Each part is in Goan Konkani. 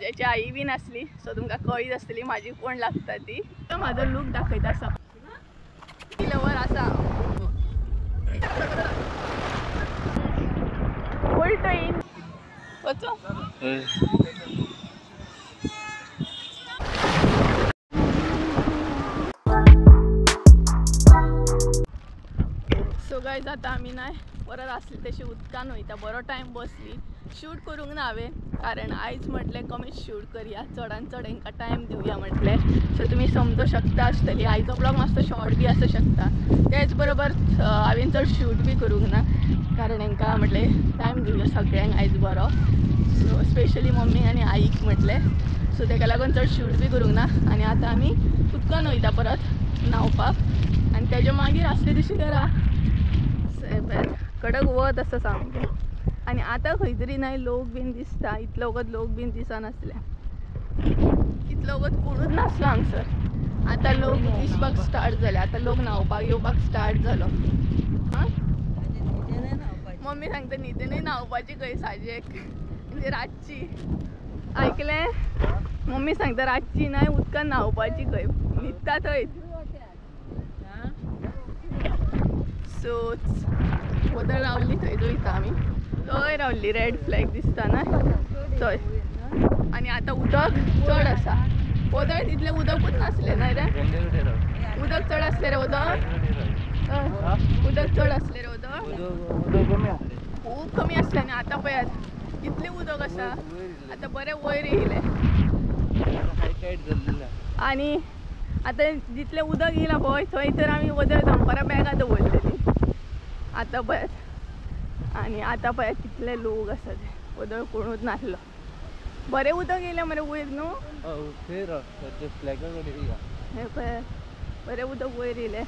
संजयची आई बी नासली, सो तुमकां कळीत आसतली म्हाजी कोण लागता ती. म्हाजो लूक दाखयता आसा, लवर आसा फूल ट्रेन वचो. सो गायज आतां आमी नाय परत आसली तशी उदकान वयता. बरो टायम बसली, शूट करूंक ना हांवें, कारण आयज म्हटलें कमीच शूट करया, चडान चड हांकां टायम दिवया म्हटलें. सो तुमी समजूं शकता आसतली आयचो ब्लॉग मातसो शॉर्ट बी आसूं शकता. तेच बरोबर हांवें चड शूट बी करूंक ना, कारण हांकां म्हटलें टायम दिवया सगळ्यांक आयज बरो. सो स्पेशली मम्मी आनी आईक म्हटलें. सो तेका लागून चड शूट बी करूंक ना. आनी आतां आमी उदकान वयता परत न्हांवपाक, आनी तेज्या मागीर आसली तशी घरा. कडक वत आसा सामकें. आनी आतां खंय तरी नाय लोक बीन दिसता, इतलो वगत लोक बीन दिसनासले, इतलो वगत कोणूच नासलो हांगसर. आतां लोक दिसपाक स्टार्ट जाले, आतां लोक न्हांवपाक येवपाक स्टार्ट जालो. मम्मी सांगता न्हिदेनूय न्हांवपाची खंय साजेक, म्हणजे रातची. आयकलें? मम्मी सांगता रातची नाय उदकान न्हांवपाची खंय, न्हिदता थंयच. सो वदळ रावली थंयच वयता आमी, थंय रावली रेड फ्लॅग दिसता ना थंय. आनी आतां उदक चड आसा, वदळ तितलें उदकूच नासलें न्हय रे. उदक चड आसलें रे, उदक उदक चड आसलें रे, उदक खूब कमी आसलें. आनी आतां पळयात कितलें उदक आसा, आतां बरें वयर येयलें. आनी आतां जितलें उदक येयलां पळय थंय तर आमी वदळ दनपारां बॅगां दवरलेलीं. आतां पळयात, आनी आतां पळयात कितले लोक आसा ते, वदळ कोणूच नासलो. बरें उदक येयलें मरे वयर न्हू, हें पळयात बरें उदक वयर येयलें.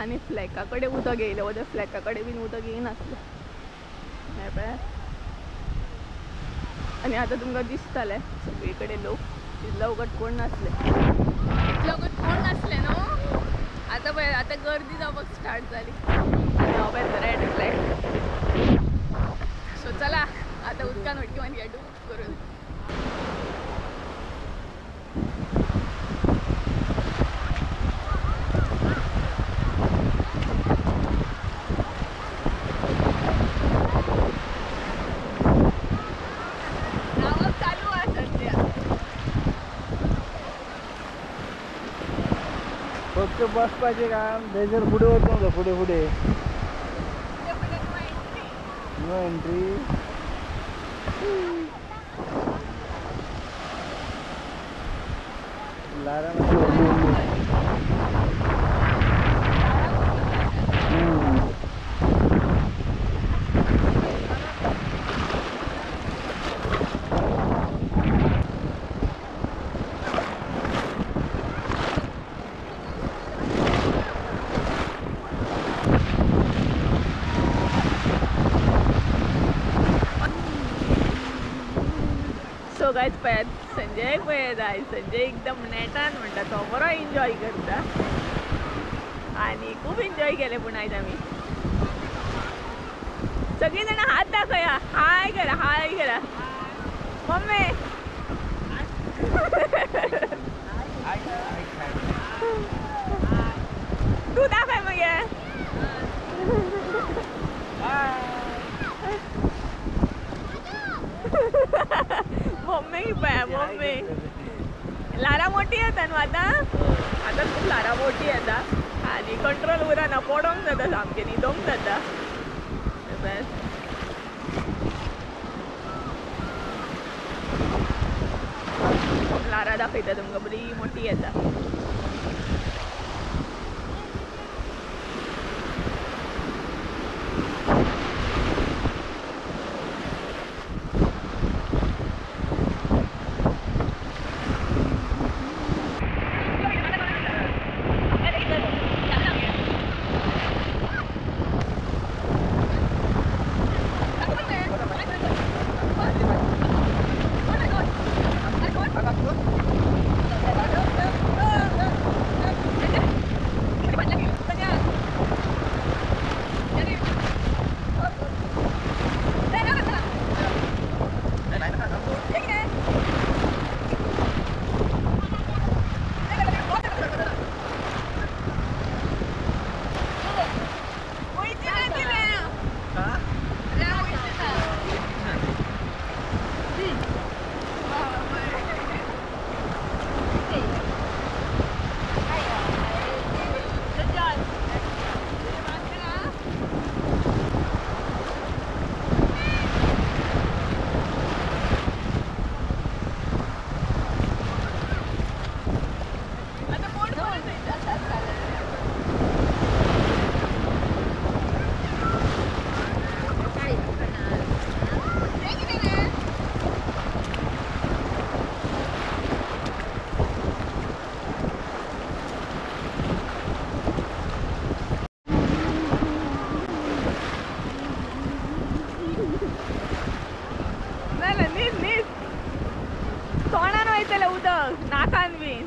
आनी फ्लॅका कडेन उदक येयलें, वदळ फ्लॅका कडेन बीन उदक येयनासलें. हें पळयात. आनी आतां तुमकां दिसतालें सगळे कडेन लोक, इतलो वगत कोण नासले, इतलो वगत कोण नासले न्हू. आतां पळय आतां गर्दी जावपाक स्टार्ट जाली. आनी हांव पळय रेड फ्लॅग. सो चला आतां उदकान उडकी मारया डूब करून. फक्त बसपाचें काम, थंयसर फुडें वचूंक जाय, फुडें फुडें नो एंट्री. ल्हारां मातशी व्हडली व्हडली. सो गायज पळयात संजय पळयात आयज संजय एकदम नेटान म्हणटा तो बरो एन्जॉय करता आनी खूब एन्जॉय केलें. पूण आयज आमी सगळीं जाणां हात दाखया, हाय करा, हाय करा मम्मी. तूं दाखय मगे. मम्मी पळया मम्मी ल्हारां मोठी येता न्हू आतां, आतां खूब ल्हारां मोठी येता आनी कंट्रोल उरना, पडोंक जाता सामकें, न्हिदोंक जाता. ल्हारां दाखयता तुमकां, बरी मोठी येता. नाकान बीन.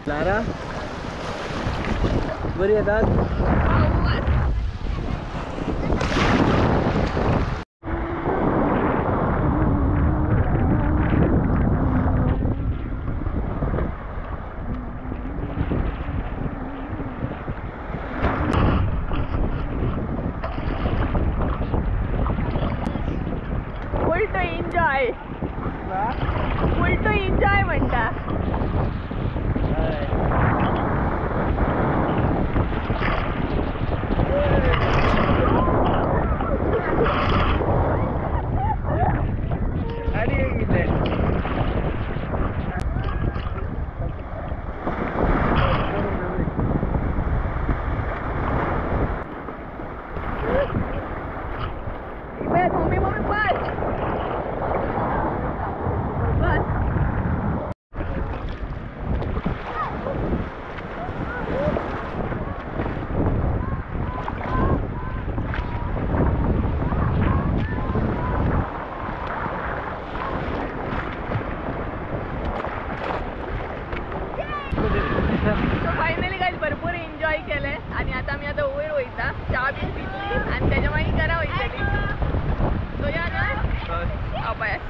लारा बरी येतात. Full to enjoy, full to enjoy म्हणटा. मम्मी मम्मी बस बस. सो फायनली गायज भरपूर एन्जॉय केलें आनी आतां आमी आतां वयर वयता, च्या बीन पितली आनी तेज्या मागीर घरा वयतली. सो या न्हय हांव पळयात.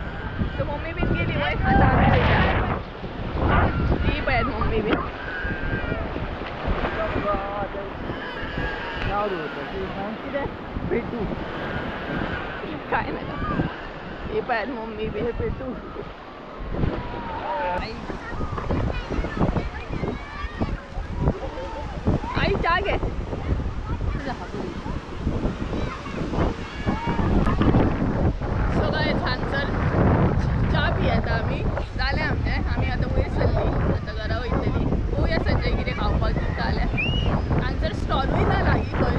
सो मम्मी बीन गेली वयर, आतां आमी वयता. ती पळयात मम्मी बीन. कितें पेटू काय नाका. ही पळयात मम्मी बीन. पेटू. आई च्या घे. सो गायज हांगसर च्या पियेता आमी. जालें आमचें, आमी आतां वयर सरली, आतां घरा वयतली. पळोवया संजय कितें खावपाक दिता जाल्यार. हांगसर स्टॉलूय ना लागीं खंय.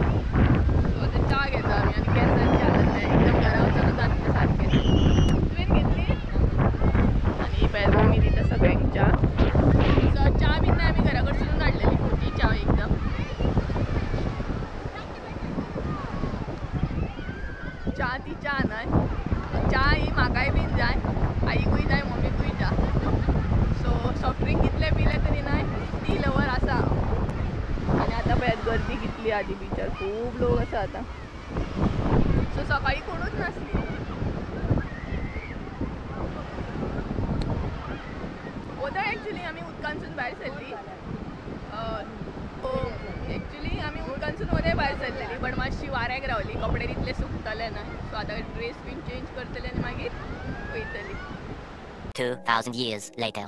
सो आतां च्या घेता आमी आनी केन्ना जालें एकदम घरा वचून जातलें सारकें. तुवें घेतली? आनी ही पळय मम्मी दिता सगळ्यांक च्या. सो च्या बीन ना आमी घरा कडसून हाडलेली, खोटी च्या एकदम. च्या ती च्या न्हय, च्या ही म्हाकाय बीन जाय, आईकूय जाय, मम्मीकूय च्या. सो सॉफ्ट ड्रिंक कितले पिले तरी न्हय टी लवर आसा हांव. आनी आतां पळयात गर्दी कितली आहा बिचार, खूब लोक आसा आतां. सो सकाळीं कोणूच नासली. वता एक्चुली आमी उदकांतसून भायर सरली. एक्चुली आमी उदकांतसून वते भायर सरलेली, बट मातशी वाऱ्याक रावली, कपडे तितले सुकतले न्हय. सो आतां ड्रेस बीन चेंज करतले आनी मागीर वयतली. 2000 years later.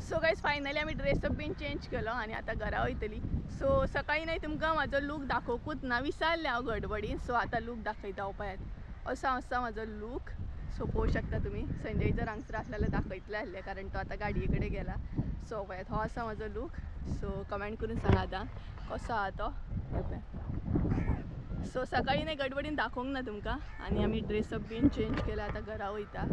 So guys finally आमी ड्रेसअप बीन चेंज केलो आनी आतां घरा वयतली. सो सकाळीं न्हय तुमकां म्हाजो लूक दाखोवकूच ना, विसरलें हांव गडबडीन. सो आतां लूक दाखयता हांव पळयात. असो आसा म्हाजो लूक. सो पळोवंक शकता तुमी. संजय जर हांगसर आसलो जाल्यार दाखयतले आसले, कारण तो आतां गाडये कडेन गेला. सो पळयात हो आसा म्हाजो लूक. सो कमेंट करून सांगा आतां कसो आहा तो. सो सकाळीं न्हय गडबडीन दाखोवंक ना तुमकां. आनी आमी ड्रेसअप बीन चेंज केला, आतां घरा वयता.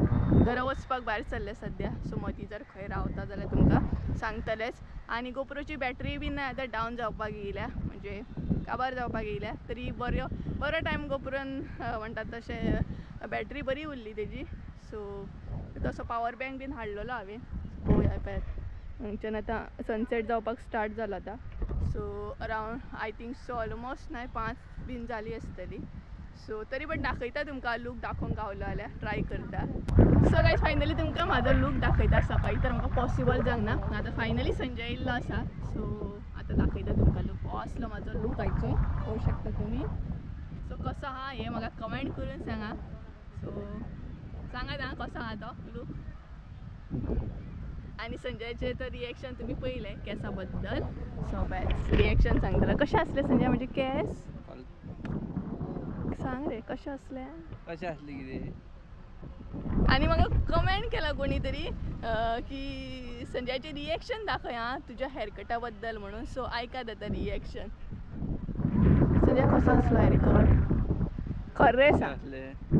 घरा वचपाक भायर सरले सद्या. सो मदीं जर खंय रावता जाल्यार तुमकां सांगतलेच. आनी गोप्रोची बॅटरी बीन ना आतां डावन जावपाक येयल्या, म्हणजे काबार जावपाक येयल्या. तरी बरो टायम गोप्रोन म्हणटात तशें बॅटरी बरी उरली तेजी. सो तसो पावर बँक बीन हाडलेलो हांवें. पळोवया पळयात हांगच्यान आतां सनसेट जावपाक स्टार्ट जाला आतां. So around I think so almost नाय 5 बीन जाली आसतली. सो तरी पण दाखयता तुमकां लूक दाखोवंक गावलो जाल्यार ट्राय करता. सो गायज फायनली तुमकां म्हाजो लूक दाखयता. सकाळी तर म्हाका पॉसिबल जावंक ना, आतां फायनली संजय येयल्लो आसा. सो आतां दाखयता तुमकां लूक. हो असलो म्हाजो लूक आयचो, पळोवंक शकता तुमी. सो कसो आहा हें म्हाका कमेंट करून सांगा. सो सांगात आं कसो आहा तो लूक. आनी संजयचें तर रिएक्शन तुमी पळयलें केसा बद्दल. सो पळयात रिएक्शन सांगतलो. कशें आसलें संजय म्हणजे केस सांग रे, कशें आसलें? कशें आसलें कितें? आनी म्हाका कमेंट केला कोणी तरी की संजयाचें रिएक्शन दाखय आं तुज्या हेअरकटा बद्दल म्हणून. सो आयकात आतां रिएक्शन. संजय कसो आसलो हेअरकट? खरें सांग.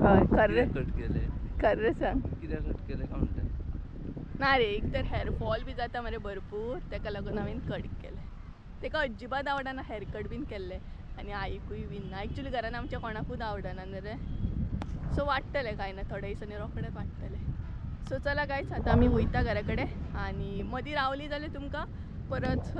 हय खरें कट केलें. खरें सांग. कित्याक कट केलें काय म्हणटा? ना रे, एक तर हेअरफॉल बी जाता मरे भरपूर, ताका लागून हांवें कट केलें. ताका अजिबात आवडना हेअरकट बीन केल्लें, आनी आईकूय बीन ना. एक्चुली घरान आमच्या कोणाकूच आवडना न्हू रे. सो वाडटलें कांय ना, थोड्या दिसांनी रोखडें वाडटलें. सो चला गायज आतां आमी वयता घरा कडेन आनी मदीं रावली जाल्यार तुमकां परत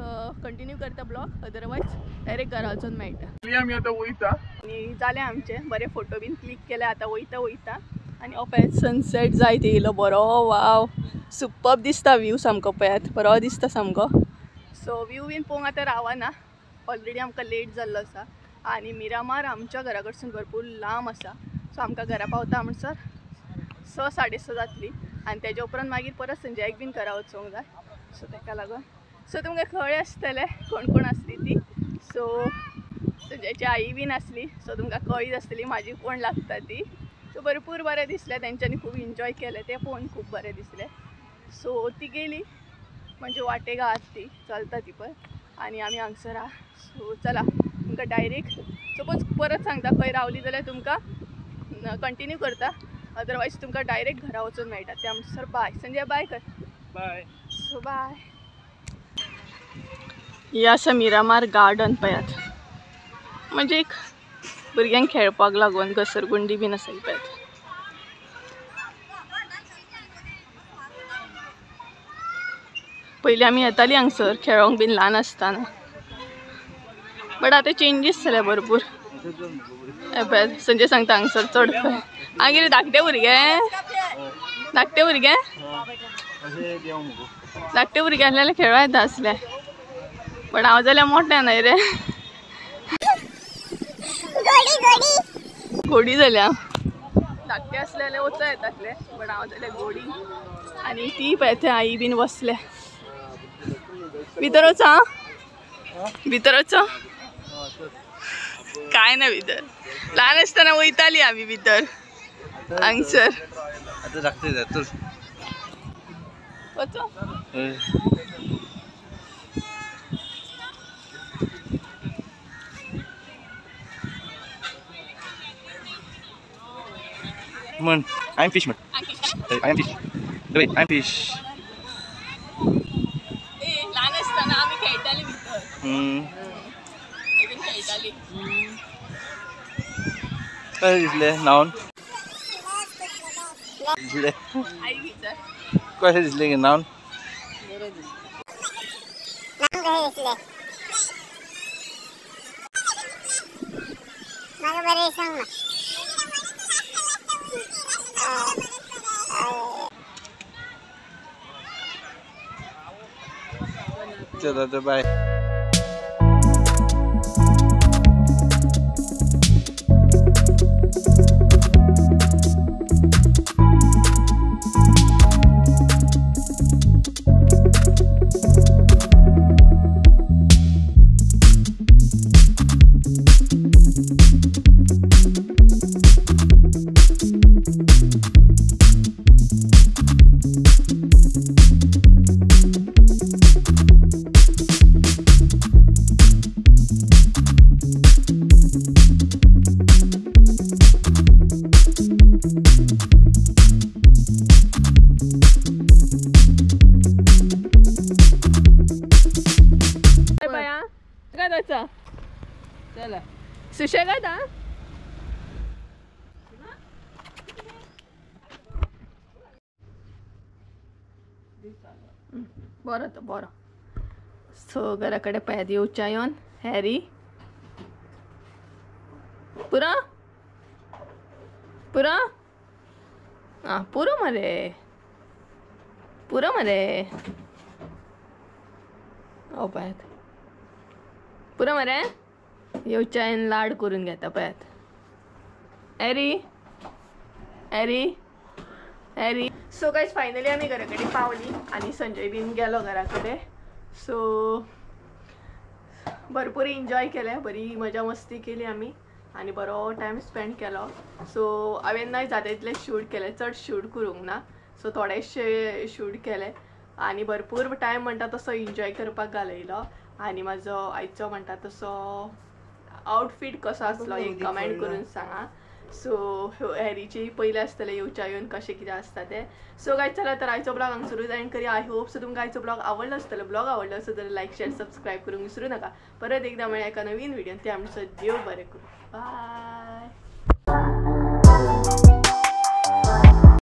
कंटिन्यू करता ब्लॉग, अदरवायज डायरेक्ट घरा वचून मेळटा. आमी आतां वयता आनी जालें आमचें, बरे फोटो बीन क्लिक केले. आतां वयता वयता आनी हो पळयात सनसेट जायत येयलो बरो. वाव सुपर्ब दिसता व्यू सामको, पळयात बरो दिसता सामको. सो व्यू बीन पळोवंक आतां रावना, ऑलरेडी आमकां लेट जाल्लो आसा. आनी मिरामार आमच्या घरा कडसून भरपूर लांब आसा. सो आमकां घरा पावता म्हणसर 6 साडे 6 जातली आनी तेज्या उपरांत मागीर परत संजयाक बीन घरा वचोंक जाय. सो ताका लागून सो तुमकां खंय आसतलें कोण कोण आसली ती. सो संजयाची आई बीन आसली, सो तुमकां कळीत आसतली म्हाजी कोण लागता ती. सो भरपूर बरें दिसलें, तेंच्यांनी खूब एन्जॉय केलें, तें पळोवन खूब बरें दिसलें. सो ती गेली म्हणजे वाटेक आसा ती चलता ती पळय, आनी आमी हांगसर आहा. सो चला तुमकां डायरेक्ट सपोज परत सांगता खंय रावली जाल्यार तुमकां कंटिन्यू करता, अदरवायज तुमकां डायरेक्ट घरा वचून मेळटा. त्या म्हणसर बाय. संजय बाय कर. बाय. सो बाय. ही आसा मिरामार गार्डन पळयात, म्हणजे एक भुरग्यांक खेळपाक लागून घसरगुंडी बीन आसा पळयात. पयलीं आमी येताली हांगसर खेळोंक बीन ल्हान आसतना, बट आतां चेंजीस जाल्या भरपूर. पळयात संजय सांगता हांगसर चड मागीर धाकटे भुरगे, धाकटे भुरगे, धाकटे भुरगे आसले जाल्यार खेळों येता आसले, बट हांव जाल्यार मोठें न्हय रे, गोडी जाल्या. धाकटे आसले जाल्यार वचों येता आसले, बट हांव जाल्यार गोडी. आनी ती पळय थंय आई बीन बसले. भितर वचो, भितर वचो. काय ना भितर, ल्हान आसतना वयताली आमी भितर हांगसर. वचो. Man, I'm fish man. I am fish. Wait, I'm fish. ल्हान आसतना आमी खेळटाली भितर. खेळटाली. कशें दिसलें न्हांवन? दिसलें आई विचार कशें दिसलें की न्हांवन? बरें दिसलें. कशें दिसलें? म्हाका बरें सांग ना. चल आता बाय. चला सुशेगाद. बरो तो बरो. सो घरा कडेन पळयात येवच्या येवन हॅरी पुरो पुरो आं पुरो मरे पुरो मरे हो पळयात पुरो मरे येवच्या येवन लाड करून घेता पळयात. Harry Harry Harry. So guys finally आमी घरा कडेन पावली आनी संजय बीन गेलो घरा कडेन. सो भरपूर एन्जॉय केलें, बरी मजा मस्ती केली आमी आनी बरो टायम स्पेंड केलो. सो हांवें ना जाता तितलें शूट केलें, चड शूट करूंक ना, सो थोडेशे शूट केले आनी भरपूर टायम म्हणटा तसो एन्जॉय करपाक घालयलो. आनी म्हाजो आयचो म्हणटा तसो आउटफीट कसो आसलो एक कमेंट करून सांगा. सो हॅरीची पयलें आसतलें येवच्या येवन कशें कितें आसता तें. सो गायज चला तर आयचो ब्लॉग हांगसरूच एंड करया. I hope so तुमकां आयचो ब्लॉग आवडलो आसतलो. ब्लॉग आवडलो आसत जाल्यार लायक शेअर सबस्क्रायब करूंक विसरूं नाका. परत एकदा मेळया एका नवीन व्हिडियोन. ते आमचो देव बरें करूं. बाय.